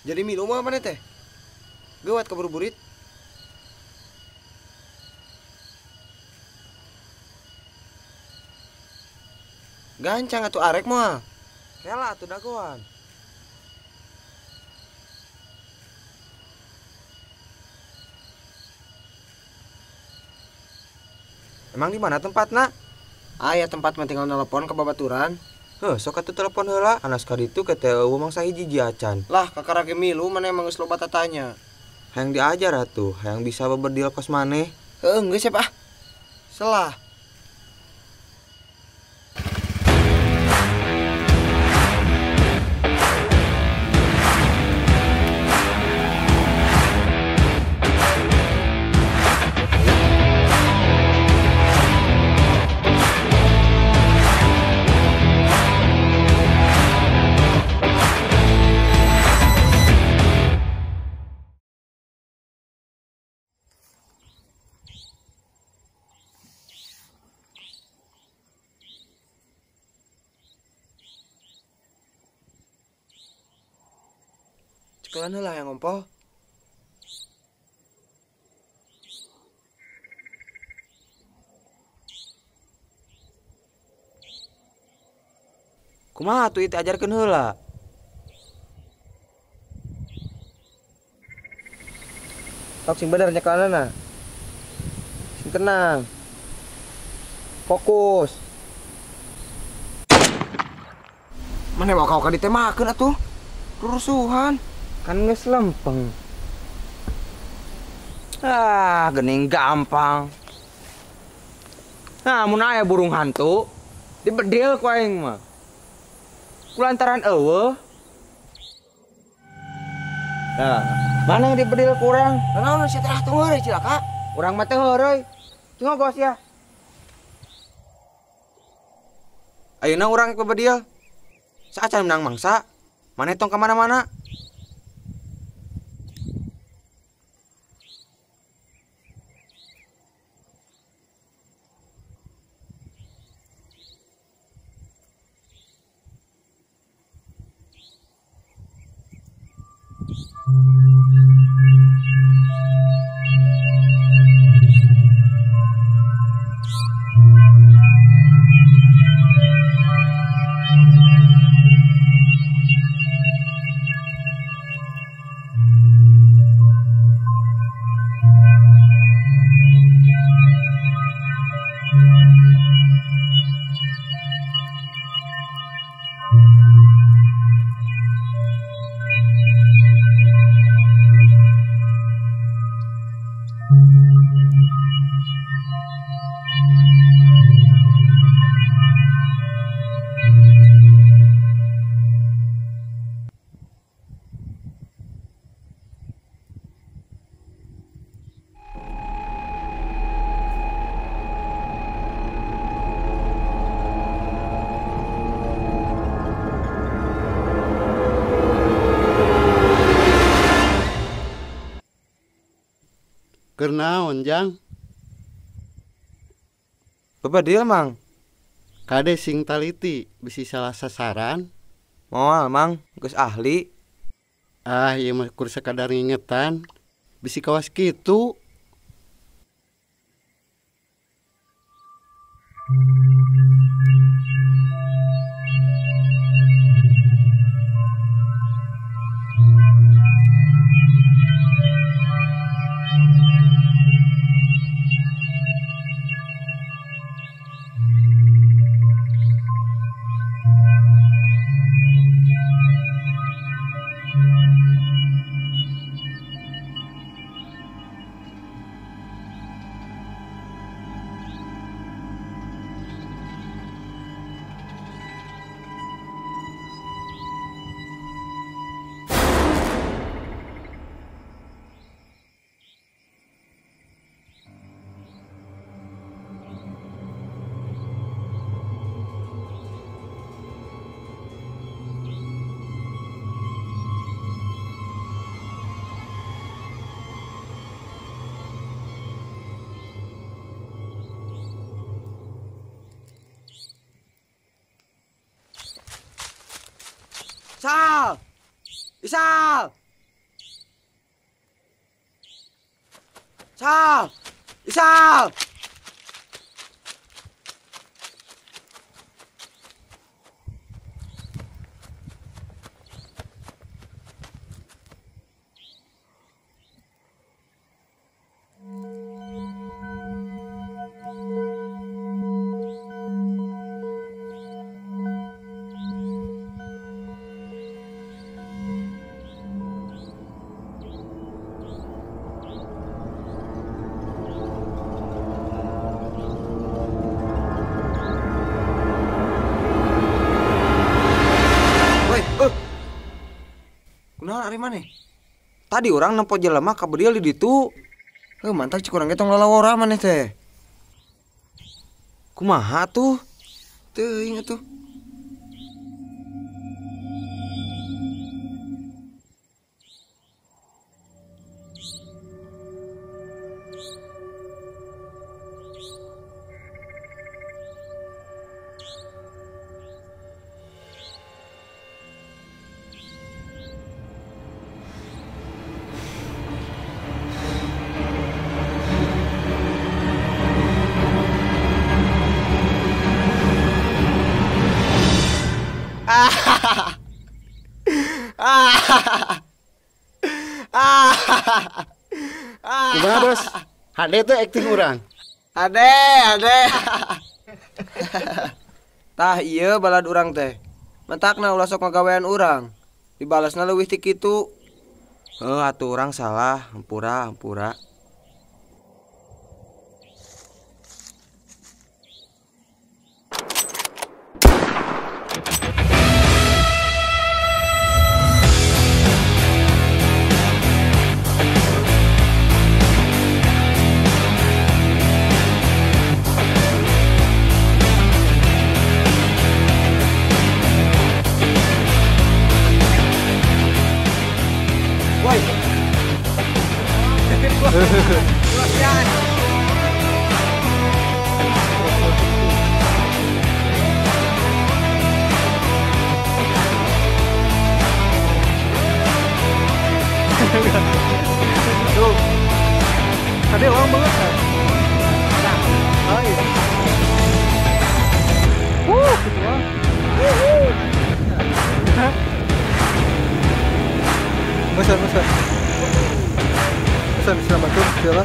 Jadi milu mah mana teh? Geuwat kaburuburit. Gancang atuh arek moal. Kela atuh dagoan. Emang di mana tempatna? Aya tempat mah tinggal nelpon ke babaturan. Heuh, sok atuh telepon heula. Anas ka ditu ke teh eueuh mangsa hiji acan. Lah, kakara ge milu mana emang geus loba tatanya. Hayang diajar atuh, hayang bisa bebedil kos maneh. Heuh, geus siap ah. Selah. Cekelan heula yang ngompol. Kumaha atuh ieu ajarkeun heula? Sok sing bener nyekelanana. Sing tenang. Fokus. Mana bakal ka ditemakeun atuh? Rusuhan. Kan geus lempeng. Ah, geuning gampang. Nah, mun aya burung hantu dibedil ku aing mah. Kulantaran eueuh. Nah, mana yang dibedil ku urang? Naon sia teh tong heureuy cilaka? Urang mah teh heureuy. Cuma gos ya. Ayeuna urang ke bedil. Saacan menang mangsa. Maneh tong ka mana-mana. Keur naon, Jang? Bebedil, Mang. Kade sing taliti bisi salah sasaran. Moal, Mang, geus ahli. Ah, ieu mah kur sakadar ngingetan. Bisi kawas kitu. Sal! Isal! Sal! Isal! Kunaon ari maneh? Tadi urang nempo jelema ka bedieu di ditu. Heuh, mantap cik urang ge tong lalawora maneh teh. Kumaha tuh? Teuing atuh. Kumaha bos? Hade tuh acting urang. Hade, hade. Tah ieu balad urang teh. Mentakna ulah sok ngagawean urang. Dibalasna leuwih ti kitu. Heuh atuh urang salah, hampura, hampura. Tuh, tadi orang banget kan? Oh iya. Wuh, gitu lah. Besar, besar. Besar, bisa bantu, siapa?